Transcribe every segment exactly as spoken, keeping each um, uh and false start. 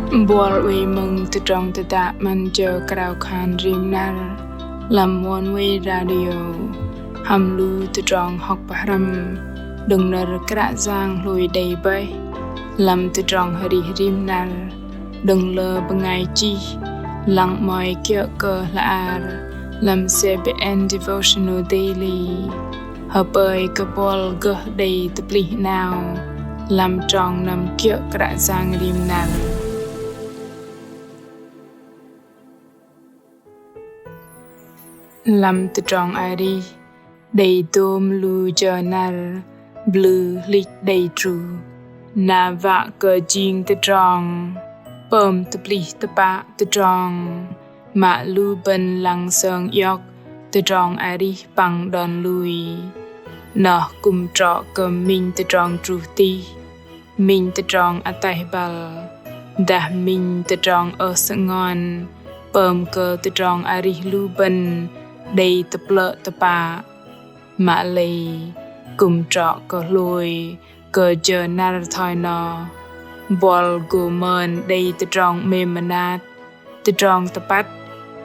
Buăl oei mơ̆ng tơdrong tơdă 'măn jơ krao khan rim năr lăm Oneway Radio hăm lu tơdrong hŏk pơhrăm đơ̆ng nơ̆r Kră Yang hlôi đei bơih lăm tơdrong arih rim năr đơ̆ng lơ bơngai chih lăng 'mơ̆i kiơ̆ kơ hla ar lăm C B N Devotional Daily. Hơpơi kơ buăl gơh đei tơplih 'nao lăm trong năm kiơ̆ Kră Yang rim năr. Lăm tơdrong arih đei dôm lu jơ năr blư hlĭch đei truh, na wă kơ jing tơdrong pơm tơplih tơpă tơdrong mă lu bơ̆n lăng sơng iŏk tơdrong arih păng đon lui. Noh kư̆m trŏ kơ minh tơdrong truh tih, minh tơdrong ataih băl, dah minh tơdrong ơh sơngon pơm kơ tơdrong arih lu bơ̆n đei tơplơ̆ tơpă. Mă lei kư̆m trŏ kơ hlôi kơ jơ năr thoi noh, buăl gô mơn đei tơdrong 'mêm mơnat, tơdrong tơpăt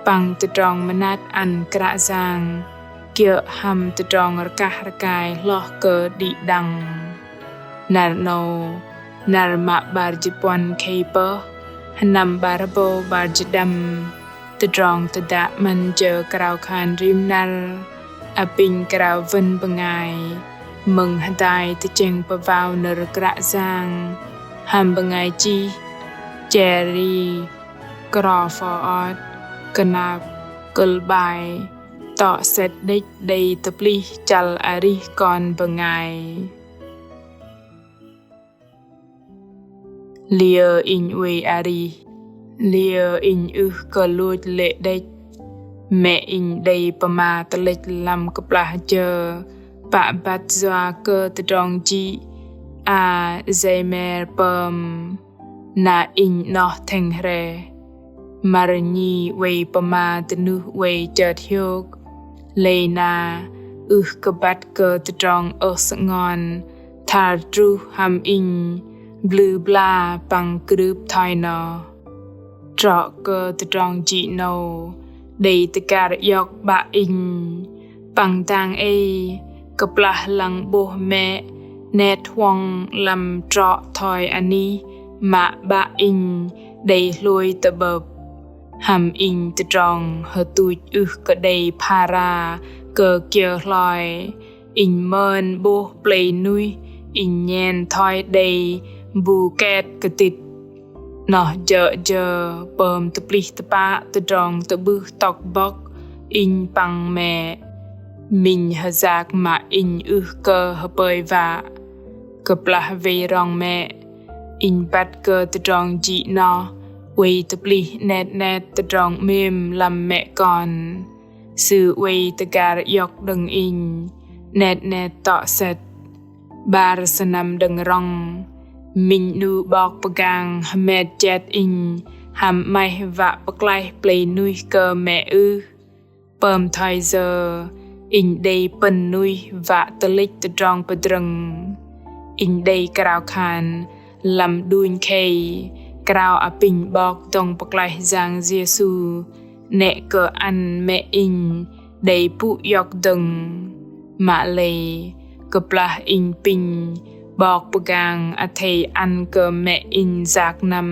păng tơdrong mơnat ăn Kră Yang kiơ̆ hăm tơdrong rơkah rơkai hloh kơ đĭ đăng. Năr 'nâu, năr mă 'bar jĭt puăn khei pơh, sơnăm 'bar rơbâu 'bar jĭt đăm, tơdrong tơdă 'măn jơ krao khan rim năr apinh krao wơ̆n bơngai mơ̆ng hơdai tơchĕng pơwao nơ̆r Kră Yang hăm bơngai chih Jerry Crawford Knapp, kơ̆l 'bai: Tŏ sĕt đĕch đei tơplih chăl arih kon bơngai. Liơ inh oei arih, liơ inh ưh kơ lôch lê̆ đĕch. Mĕ inh đei pơma tơlĕch lăm kơplah jơ pă băt yua kơ tơdrong jĭ Alzheimer pơm, na inh 'noh thĕng hrĕh. Măr nhi oei pơma dơnuh oei chơt hiôk, lei na ưh kơ băt kơ tơdrong ơh sơngon thar truh hăm inh blư bla păng krưp thoi noh. Trŏ kơ tơdrong jĭ 'nâu đei tơgar iŏk 'bă inh. Păng dang ei, kơplah lăng 'bôh mĕ 'net huŏng lăm trŏ thoi anih mă 'bă inh đei hlôi tơ'bơ̆p. Hăm inh tơdrong hơtuch ưh kơ đei phara kơ kiơ hloi, inh mơn 'bôh plei nuih inh nhen thoi đei bu ket kơtĭt. Noh jơ̆ jơ pơm tơplih tơpă tơdrong tơ'bưh tŏk bŏk inh păng mĕ. Minh hơyak mă inh ưh kơ hơpơi wă. Kơplah wei rŏng mĕ, inh băt kơ tơdrong jĭ noh oei tơplih 'net 'net tơdrong 'mêm lăm mĕ kon. Sư oei tơgar iŏk đơ̆ng inh 'net 'net tŏ sĕt. 'Bar sơnăm đơ̆ng rŏng, minh 'nu 'bok pơgang hơmet jet inh hăm 'maih wă pơklaih plei nuih kơ mĕ ưh. Pơm thoi yơ inh đei pơ̆n nuih wă tơlĕch tơdrong pơdrơ̆ng. Inh đei krao khan lăm đunh khei, krao apinh 'Bok dŏng pơklaih Yang Yêsu 'nĕ kơ ăn mĕ inh đei pŭ iŏk dơ̆ng. Mă lei kơplah inh pinh 'bok pơgang athei ăn kơ mĕ inh yak năm,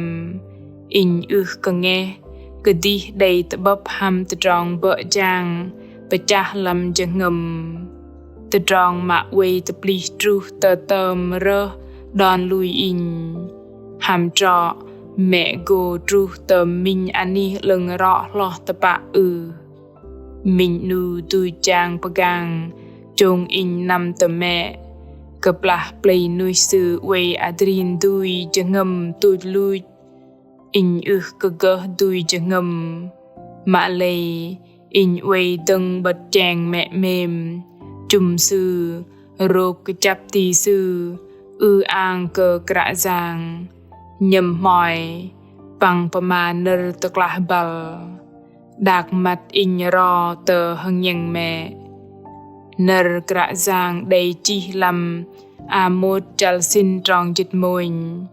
inh ưh kơ ngeh kơdih đei tơ'bơ̆p hăm tơdrong bơ̆ jang pơchah lăm jơhngơ̆m. Tơdrong mă oei tơplih truh tơtơm rơh đon lui inh. Hăm trŏ mĕ gô truh tơ minh anih 'lơ̆ng rŏ hloh tơpă ưh. Minh 'nu dui jang pơgang chông inh năm tơ mĕ. Kơplah plei nuih sư oei adrin dui jơhngơ̆m tuch luch, inh ưh kơ gơh dui jơhngơ̆m. Mă lei inh oei dơ̆ng 'bơ̆t cheng mĕ 'mêm, chŭm sư, rôp kơjăp ti sư, ư-ang kơ Kră Yang, nhơ̆m hmoi păng pơma nơ̆r tơklah băl. Đak măt inh ro tơ hơngiĕng mĕ. Nơ̆r Kră Yang đei chih lăm Amôt chăl sĭn trong jĭt mônh.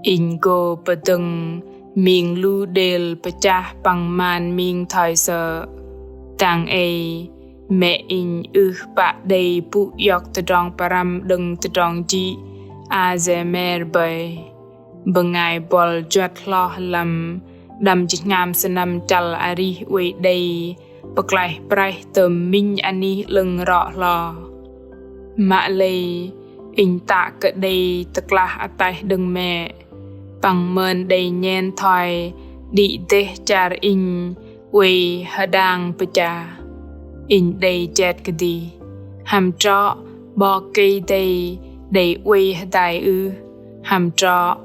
Inh gô pơdơ̆ng Ming lu đêl pơchah păng man ming thoi sơ̆. Dang ei, mĕ inh ưh pă đei pŭ iŏk tơdrong pơrăm đơ̆ng tơdrong jĭ Alzheimer bơih. Bơngai buăl juăt hloh lăm đăm jĭt hngam sơnăm chăl arih oei đei pơklaih praih tơ minh anih 'lơ̆ng rŏ hloh. Mă lei, inh tă kơ đei tơklah ataih đơ̆ng mĕ, păng mơn đei nhen thoi đĭ dêh char inh oei hơdang pơchah. Inh đei jet kơdih: Hăm trŏ 'Bok Kei-Dei đei oei hơdai ưh? Hăm trŏ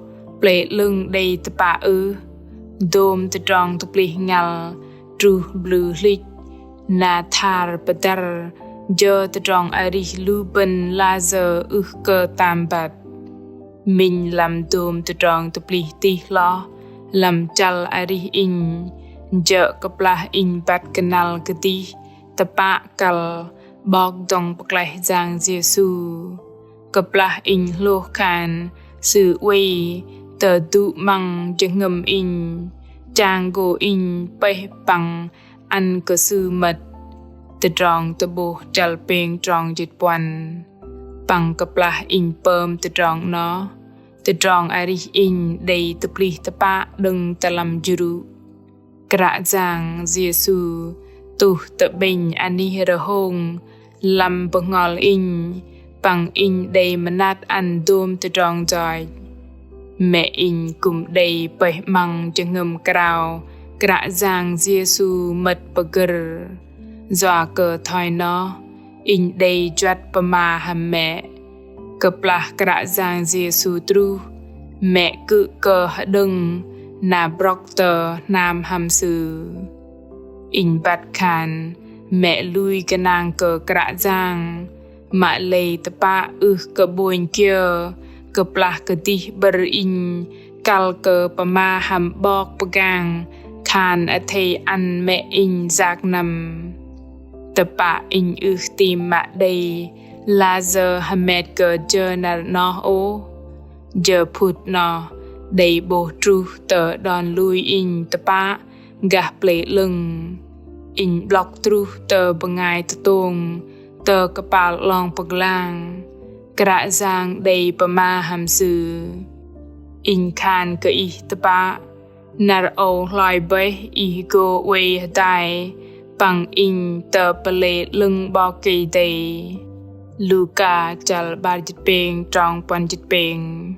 Plei 'Lơ̆ng đei tơpă ưh? Dôm tơdrong tơplih ngăl truh blư̆ hlĭch, na thar pơdăr jơ tơdrong arih lu bơ̆n lah sơ̆ ưh kơ tam băt. Minh lăm dôm tơdrong tơplih tih hloh lăm chăl arih inh, jơ̆ kơplah inh băt kơnăl kơdih tơpă kăl 'Bok dŏng pơklaih Yang Yêsu. Kơplah inh hlôh khan Sư oei tơdŭ 'măng jơhngơ̆m inh, chang gô inh pơih păng ăn kơ Sư mơ̆t. Tơdrong Tơ'bôh chăl pêng trong jĭt puăn. Păng kơplah inh pơm tơdrong 'noh, tơdrong arih inh đei tơplih tơpă đơ̆ng tơlăm jrŭ. Kră Yang Yêsu tuh tơ'bĕnh anih rơhông lăm bơhngol inh, păng inh đei mơnat ăn dôm tơdrong yoch. Mĕ inh kư̆m đei pơih 'măng jơhngơ̆m krao Kră Yang Yêsu mơ̆t pơgơ̆r. Yua kơ thoi noh, inh đei juăt pơma hăm mĕ. Kơplah Kră Yang Yêsu truh, mĕ kư̆m kơ hơđơ̆ng na brŏk tơ hnam hăm Sư. Inh băt khan mĕ lui gơnang kơ Kră Yang, mă lei tơpă ưh kơ 'bônh kiơ, kơplah kơdih 'bơ̆r inh kăl kơ pơma hăm 'bok pơgang khan athei ăn mĕ inh yak năm. Tơpă inh ưh tam mă đei lah sơ̆ hơmet kơ jơ năr 'noh ôh. Jơ phŭt 'noh đei 'bôh truh tơ đon lui inh tơpă gah Plei 'Lơ̆ng. Inh 'blŏk truh tơ bơngai tơtông tơ kơpal 'long pơglang. Kră Yang đei pơma hăm sư: Inh khan kơ ih tơpă, năr âu hloi bơih ih gô oei hơdai păng inh tơ Pơlei 'Lơ̆ng 'Bok Kei-Dei. Luka chăl 'bar jĭt pêng trong puăn jĭt pêng.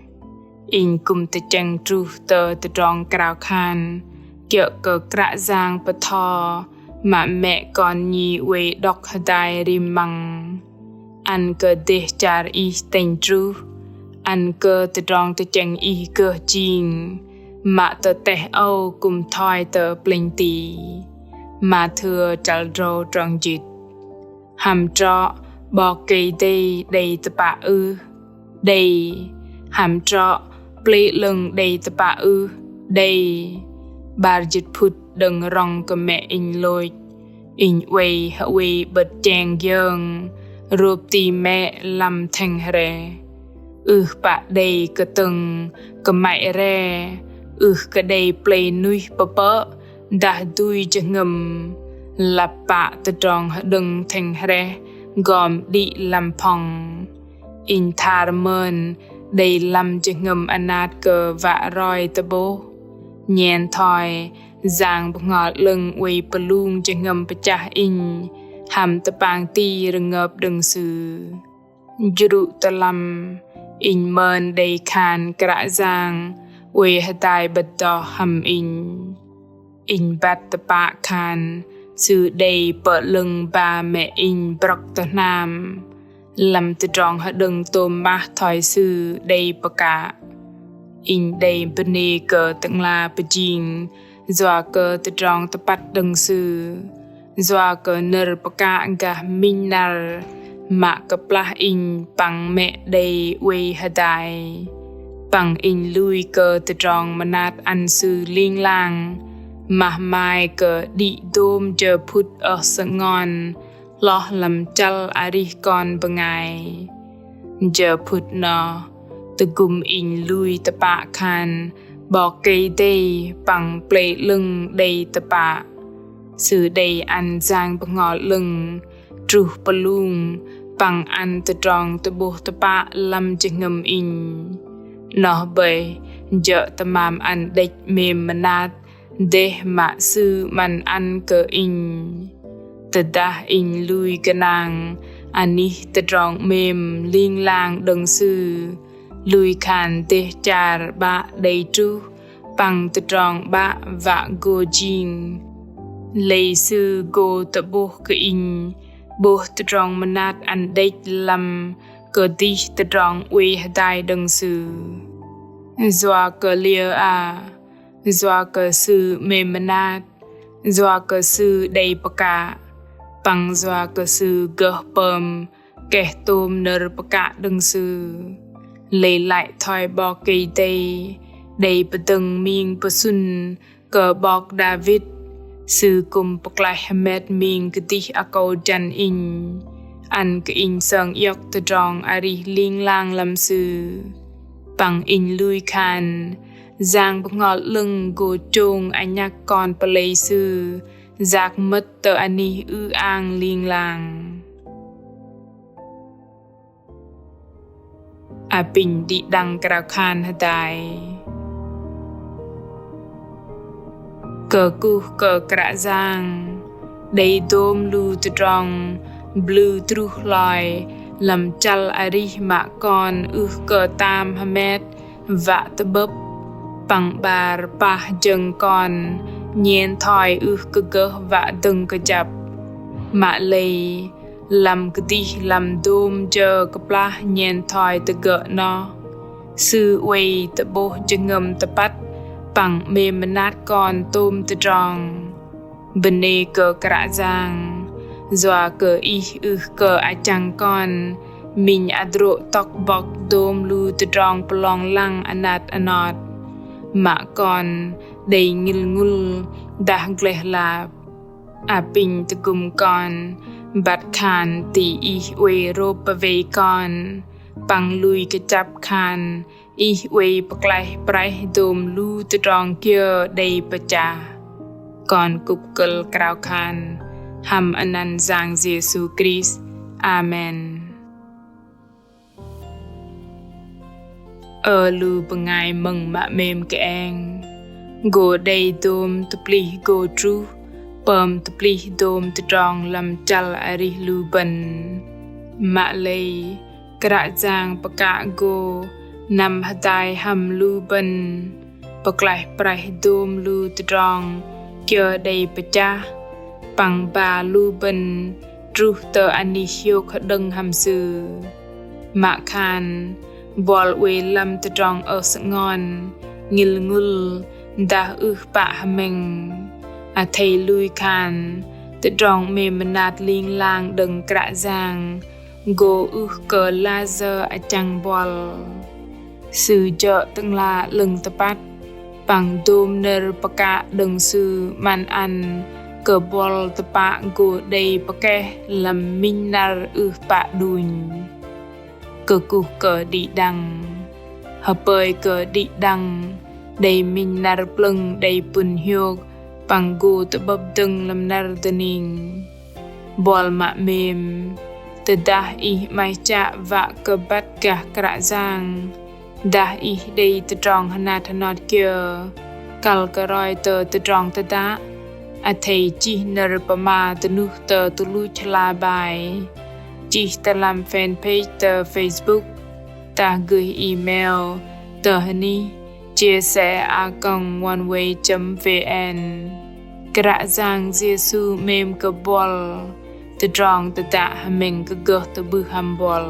Inh kư̆m tơchĕng truh tơ tơdrong krao khan kiơ̆ kơ Kră Yang pơtho mă mĕ kon nhi oei đŏk hơdai rim 'măng. Ăn kơ dêh char ih tĕnh truh, ăn kơ tơdrong tơchĕng ih gơh jing, mă tơ teh âu kư̆m thoi tơ plĕnh ti. Mathêu chăl drâu trong jĭt. Hăm trŏ 'Bok Kei-Dei đei tơpă ưh? Đei. Hăm trŏ Plei 'Lơ̆ng đei tơpă ưh? Đei. 'Bar jĭt phŭt đơ̆ng rŏng kơ mĕ inh lôch, inh oei hơwei 'bơ̆t cheng giơng rôp ti mĕ lăm thĕng hrĕh. Ưh pă đei kơtơ̆ng kơmăy re, ưh kơ đei plei nuih pơpơ̆ dah dui jơhngơ̆m. Lăp pă tơdrong hơđơ̆ng thĕng hrĕh gom đĭ lăm phŏng. Inh thar mơn đei lăm jơhngơ̆m anat kơ wă roi tơ'bôh. Nhen thoi Yang Bơhngol 'Lơ̆ng oei pơlung jơhngơ̆m pơchah inh hăm tơpang ti rơngơp đơ̆ng Sư. Jrŭ tơlăm, inh mơn đei khan Kră Yang oei hơdai 'bơ̆t noh hăm inh. Inh băt tơpă khan Sư đei pơ'lơ̆ng ba mĕ inh brŏk tơ hnam lăm tơdrong hơđơ̆ng tôm mah thoi Sư đei pơkă. Inh đei bơnê kơ Tơ'ngla pơjing yua kơ tơdrong tơpăt đơ̆ng Sư, yua kơ nơ̆r pơkă gah minh năr mă kơplah inh păng mĕ đei oei hơdai. Păng inh lui kơ tơdrong mơnat ăn Sư ling lang mah mai kơ đĭ dôm jơ phŭt ơh sơngon hloh lăm chăl arih kon bơngai. Jơ phŭt noh, tơgŭm inh lui tơpă khan 'Bok Kei-Dei păng Pơlei 'Lơ̆ng đei tơpă. Sư đei ăn Yang Bơhngol 'Lơ̆ng truh pơlung păng ăn tơdrong tơ'bôh tơpă lăm jơhngơ̆m inh. Noh bơih jơ̆ tơmam ăn đĕch 'mêm mơnat dêh mă Sư 'măn ăn kơ inh. Tơdah inh lui gơnang anih tơdrong 'mêm ling lang đơ̆ng Sư, lui khan dêh char 'Bă đei truh păng tơdrong 'Bă wă gô jing. Lei Sư gô tơ'bôh kơ inh 'bôh tơdrong mơnat ăn đĕch lăm kơdih tơdrong oei hơdai đơ̆ng Sư. Yua kơ liơ a? Yua kơ Sư 'mêm mơnat, yua kơ Sư đei pơkă, păng yua kơ Sư gơh pơm keh tôm nơ̆r pơkă đơ̆ng Sư. Lei lăi thoi 'Bok Kei-Dei đei pơdơ̆ng ming pơsŭn kơ 'Bok Đavit, Sư kư̆m pơklaih hơmet ming kơdih akâu jăn inh, ăn kơ inh sơng iŏk tơdrong arih ling lang lăm Sư. Păng inh lui khan Yang Bơhngol 'Lơ̆ng gô chông anhăk kon pơlei Sư yak mơ̆t tơ anih ư-ang ling lang. Apinh đĭ đăng krao khan hơdai. Kơkuh kơ Kră Yang, đei dôm lu tơdrong blŭ truh hloi lăm chăl arih mă kon ưh kơ tam hơmet wă tơ'bơ̆p, păng 'bar pah jơ̆ng kon nhen thoi ưh kơ gơh wă dơ̆ng kơjăp. Mă lei lăm kơdih lăm dôm jơ kơplah nhen thoi tơgơ̆ noh, Sư oei tơ'bôh jơhngơ̆m tơpăt păng 'mêm mơnat kon tôm tơdrong. Bơnê kơ Kră Yang, yua kơ Ih ưh kơ achăng kon minh hơdrô̆ tŏk bŏk dôm lu tơdrong pơlong lăng anat anot, mă kon đei ngĭl ngŭl dah gleh lap. Apinh tơgŭm kon băt khan ti Ih oei rôp pơwei kon, păng lui kơjăp khan Ih oei pơklaih praih dôm lu tơdrong kiơ đei pơchah. Kon kŭp kơ̆l krao khan hăm anăn Yang Yêsu Krist. Amen. Ơ lu bơngai mơ̆ng mă 'mêm kơeng, gô đei dôm tơplih gô truh pơm tơplih dôm tơdrong lăm chăl arih lu bơ̆n. Mă lei Kră Yang pơkă gô năm hơdai hăm lu bơ̆n, pơklaih praih dôm lu tơdrong kiơ đei pơchah, păng ba lu bơ̆n truh tơ anih hiôk hơđơ̆ng hăm Sư. Mă khan buăl oei lăm tơdrong ơh sơngon, ngĭl ngŭl, dah ưh pă hơmĕng. Athei lui khan tơdrong 'mêm mơnat ling lang đơ̆ng Kră Yang gô ưh kơ lasơ achăng buăl. Sư jơ̆ Tơ'ngla 'Lơ̆ng tơpăt, păng dôm nơ̆r pơkă đơ̆ng Sư 'măn ăn kơ buăl tơpă gô đei pơkeh lăm minh năr ưh pă đunh. Kơkuh kơ đĭ đăng. Hơpơi kơ đĭ đăng đei minh năr plơ̆ng đei pŭn hiôk păng gô tơ'bơ̆p dơ̆ng lăm năr dơning. Buăl mă 'mêm, tơdah ih 'maih chă wă kơ băt gah Kră Yang, dah ih đei tơdrong hơnat hơnot kiơ kăl kơ roi tơ tơdrong tơdă, athei chih nơ̆r pơma dơnuh tơ tơluch hla bơar, chih tơ lăm fanpage tơ Facebook, dah gơih email tơ hơnih chia sẻ a còng oneway chấm vn. Kră Yang Yêsu 'mêm kơ buăl. Tơdrong tơdă hơmĕng kơ gơh tơ'bưh hăm buăl.